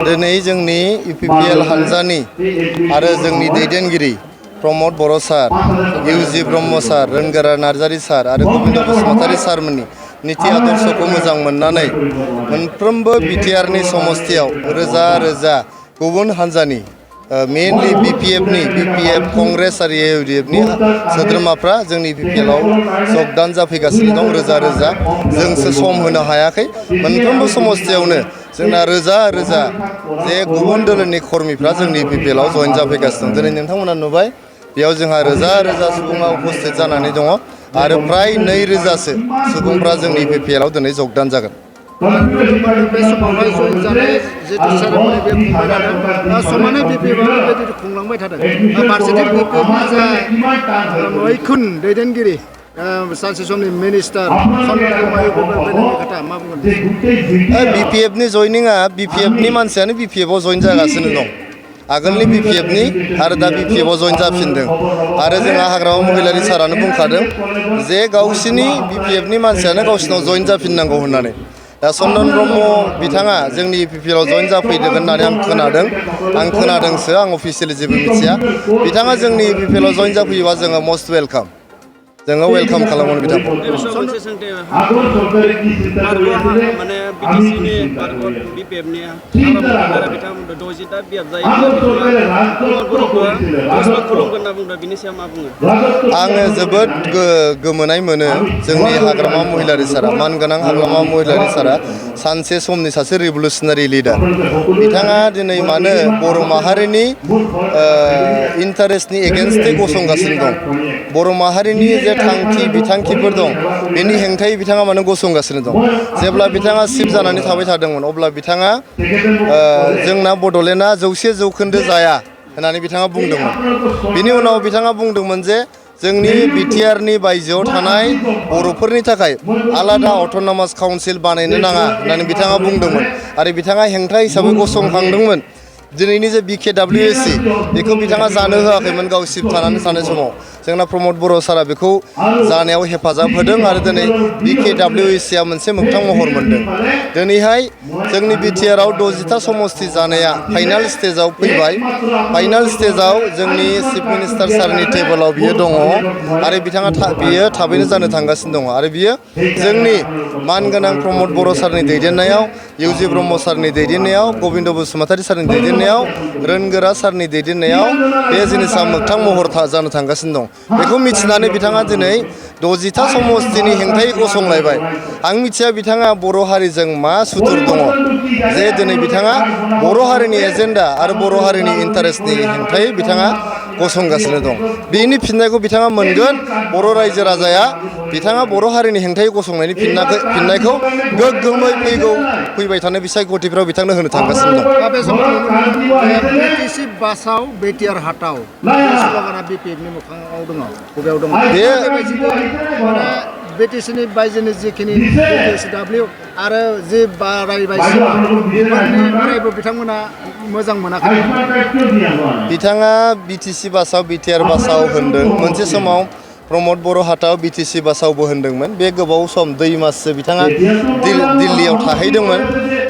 दिनै जोंनि UPPL हानजानि आरो जोंनि दैदेनगिरि प्रमद बर' सार, इउजि ब्रह्म सार, रोनगोरा नार्जारि सार आरो गोबिन्द बसुमतारी सारमोननि नीति आदर्शखौ मोजां मोननानै मोनफ्रोमबो बिटिआरनि समस्तियाव रोजा रोजा गुबुन हानजानि मेनलि BPF कंग्रेस आरो AUDFनि सोद्रोमाफ्रा जोंनि UPPLआव जगदान जाफैगासिनो दं रोजा रोजा। जोंसो सम होनो हायाखै। मोनफ्रोमबो समस्तियावनो जोंना रोजा रोजा जे गुबुन दोलोनि कर्मीफ्रा जोंनि UPPLआव जइन जाफैगासिनो दं। दिनै नोंथांमोना नुबाय बेयाव जोंहा रोजा रोजा सुबुङा उपस्थित जानानै दङ आरो फ्राय 2000सो सुबुंफ्रा जोंनि UPPLआव दिनै जगदान जागोन। बे समावहाय जइन जानाय जितु सेरेमनि बे खुंबाय थादों समानै BPF बेबायदि खुंलांबाय थादों। फारसेथिं BPFनि जा मैखुन दैदेनगिरि सानसे समनि मिनिस्टार खोथा मा बुंगोन? BPFनि जइनिंआ BPFनि मानसियानो BPFआव जइन जागासिनो दं। आगोलनि BPFनि आरो दा BPFआव जइन जाफिनदों आरो जोंहा हाग्रामा महिलारि सारानो बुंखादों जे गावसिनि BPFनि मानसियानो गावसिनाव जइन जाफिननांगौ होननानै। दा चन्दन ब्रह्म बिथाङा जोंनि UPPLआव जइन जाफैदों होननानै आं खोनादोंसो, आं अफिसियेलि जेबो मिथिया। बिथाङा जोंनि UPPLआव जइन जाफैयोबा जोङो मस्ट वेलकाम। जोङो वेलकाम खालामगोन बिथांखौ। माने BTCनि BPFनि बिथांमोन 60टा बियाब जायोब्ला बिथाङा खुलुमगोन होनना बुंदों, बिनि सायाव मा बुङो? आङो जोबोद गोमोनाय मोनो जोंनि हाग्रामा महिलारि सारा, मानगोनां हाग्रामा महिलारि सारा सानसे समनि सासे रिभलुसनारि लिडार। बिथाङा दिनै मानो बर' माहारिनि इन्टारेस्टनि एगेन्स्टै गसंगासिनो दं, बर' माहारिनि जे थांखि बिथांखिफोर दं बेनि हेंथायै बिथाङा मानो गसंगासिनो दं। जेब्ला बिथाङा चिफ जानानै थाबाय थादोंमोन अब्ला बिथाङा जोंना बड'लेण्डआ 100% जाया होननानै बिथाङा बुंदोंमोन। बिनि उनाव बिथाङा बुंदोंमोन जे जोंनि बिटिआरनि बायजोआव थानाय बर'फोरनि थाखाय आलादा अट'नमास काउन्सिल बानायनो नाङा होननानै बिथाङा बुंदोंमोन आरो बिथाङा हेंथा हिसाबै गसंखांदोंमोन। दिनैनि जे BKWSC बेखौ बिथाङा जानो होआखैमोन गाव चिफ थानानै थानाय समाव। जोंना प्रमद बर' सारा बेखौ जानायाव हेफाजाब होदों आरो दिनै BKWSCआ मोनसे मोगथां महर मोनदों। दिनैहाय जोंनि बिटिआरआव 60टा समस्ति जानाया फाइनाल स्टेजाव फैबाय। फाइनाल स्टेजाव जोंनि चिफ मिनिस्टार सारनि टेबोलाव बियो दङ आरो बियो थाबैनो जानो थांगासिनो दङ आरो बियो जोंनि मानगोनां प्रमद बर' सारनि दैदेननायाव, इउजि ब्रह्म सारनि दैदेननायाव, गोबिन्द बसुमतारी सारनि दैदेननायाव, रोनगोरा सारनि दैदेननायाव बे जिनिसा मोगथां महर जानो थांगासिनो दं। बेखौ मिथिनानै बिथाङा दिनै 60टा समस्तिनि हेंथायै गसंलायबाय। आं मिथिया बिथाङा बर' हारिजों मा सुथुर दङ जे दिनै बिथाङा बर' हारिनि एजेन्डा आरो बर' हारिनि इन्टारेस्टनि हेंथायै बिथाङा गसंगासिनो दं। बेनि फिननायखौ बिथाङा मोनगोन। बर' रायजो राजाया बिथाङा बर' हारिनि हेंथायै गसंनायनि फिननायखौ गोग्गोमै फैबाय थानाय बिसायख'थिफ्राव बिथांनो होनो थांगासिनो दं। BTC बासाव BTR हाटाव बे स्ल'गाना BPFनि मोखाङाव दङ, बबेयाव दङ? BTCनि बायजोनि जिखिनि BTSW आरो जि बारायबाय बेफोरनिफ्रायबो बिथांमोना मोजां मोनाखै। बिथाङा BTC बासाव BTR बासाव होनदों। मोनसे समाव प्रमद बर' हाटाव BTC बासावबो होनदोंमोन। बे गोबाव सम 2 माससो बिथाङा दिल्लीयाव थाहैदोंमोन।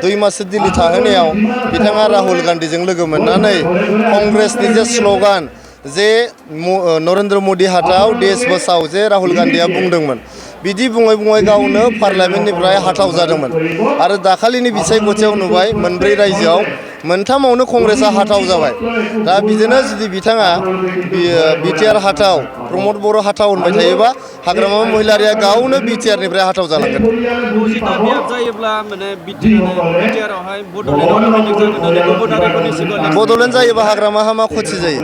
2 माससो दिल्ली थाहैनायाव बिथाङा राहुल गान्धीजों लोगो मोननानै कंग्रेसनि जे स्ल'गान जे नरेन्द्र मदि हाटाव देश बचाओ जे राहुल गान्धीया बुंदोंमोन, बिदि बुङै बुङै गावनो पार्लामेन्टनिफ्राय हाटाव जादोंमोन आरो दाखालिनि बिसायख'थियाव नुबाय 4 रायजोआव 3आवनो कंग्रेसआ हाटाव जाबाय। दा बिदिनो जुदि बिथाङा बिटिआर हाटाव प्रमद बर' हाटाव होनबाय थायोबा हाग्रामा महिलारिया गावनो बिटिआरनिफ्राय हाटाव जालांगोन। 60टा बियाब जायोब्ला माने बिटिआरआवहाय बड'लेण्ड जायोबा हाग्रामाहा मा खथि जायो?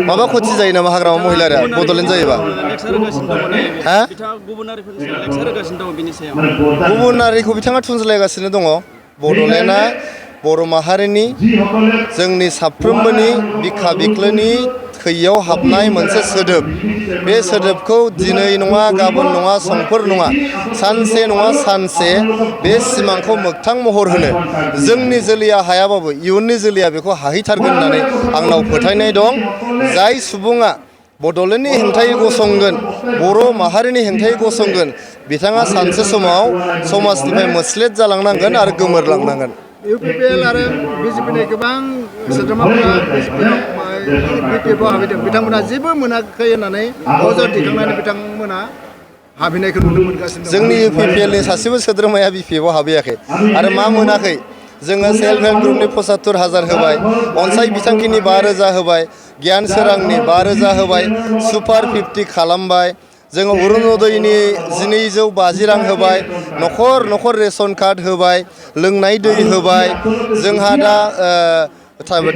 माबा खथि जायो नामा हाग्रामा महिलारिया बड'लेण्ड जायोबा? गुबुनारिखौ बिथाङा थुनज्लायगासिनो दङ। बड'लेण्डआ बर' माहारिनि जोंनि साफ्रोमबोनि बिखा बिख्लोनि थैयाव हाबनाय मोनसे सोदोब। बे सोदोबखौ दिनै नङा, गाबोन नङा, समफोर नङा, सानसे नङा सानसे बे सिमांखौ मोगथां महर होनो जोंनि जोलैया हायाबाबो इयुननि जोलैया बेखौ हाहैथारगोन होननानै आंनाव फोथायनाय दं। जाय सुबुङा बड'लेण्डनि हेंथायै गसंगोन, बर' माहारिनि हेंथायै गसंगोन, बिथाङा सानसे समाव समाजनिफ्राय मोस्लेद जालांनांगोन आरो गोमोरलांनांगोन। UPPL आरो BJPनि गोबां सोद्रोमाफोरा BPFआव हाबैदों बिथांमोना जेबो मोनाखै होननानै अजद दैखांनानै बिथांमोना हाबैनायखौ नुनो मोनगासिनो दं। जोंनि UPPLनि सासेबो सोद्रोमाया BPFआव हाबैयाखै आरो मा मोनाखै जोङो सेल्फ हेल्प ग्रुपनि 75,000 होबाय, अनसाय बिथांखिनि 5,000 होबाय, गियान सोरांनि 5,000 होबाय, सुपार 50 खालामबाय, जोङो अरुणोदयनि 250 रां होबाय, न'खर न'खर रेशन कार्ड होबाय, लोंनाय दै होबाय, जोंहा दा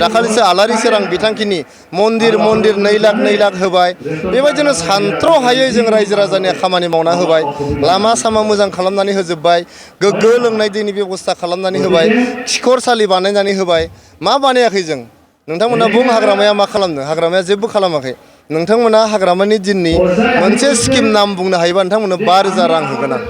दाखालिसो आलारि सोरां बिथांखिनि मन्दिर 2 लाख होबाय। बेबायदिनो सानथ्र' हायै जों रायजो राजानि खामानि मावना होबाय, लामा सामा मोजां खालामनानै होजोब्बाय, गोग्गो लोंनाय दैनि बेब'स्था खालामनानै होबाय, खिखरसालि बानायनानै होबाय। मा बानायाखै जों? नोंथांमोना बुं हाग्रामाया मा खालामनो? हाग्रामाया जेबो खालामाखै। नोंथांमोना हाग्रामानि दिननि मोनसे स्किम नाम बुंनो हायोबा नोंथांमोननो 5,000 रां होगोन आं।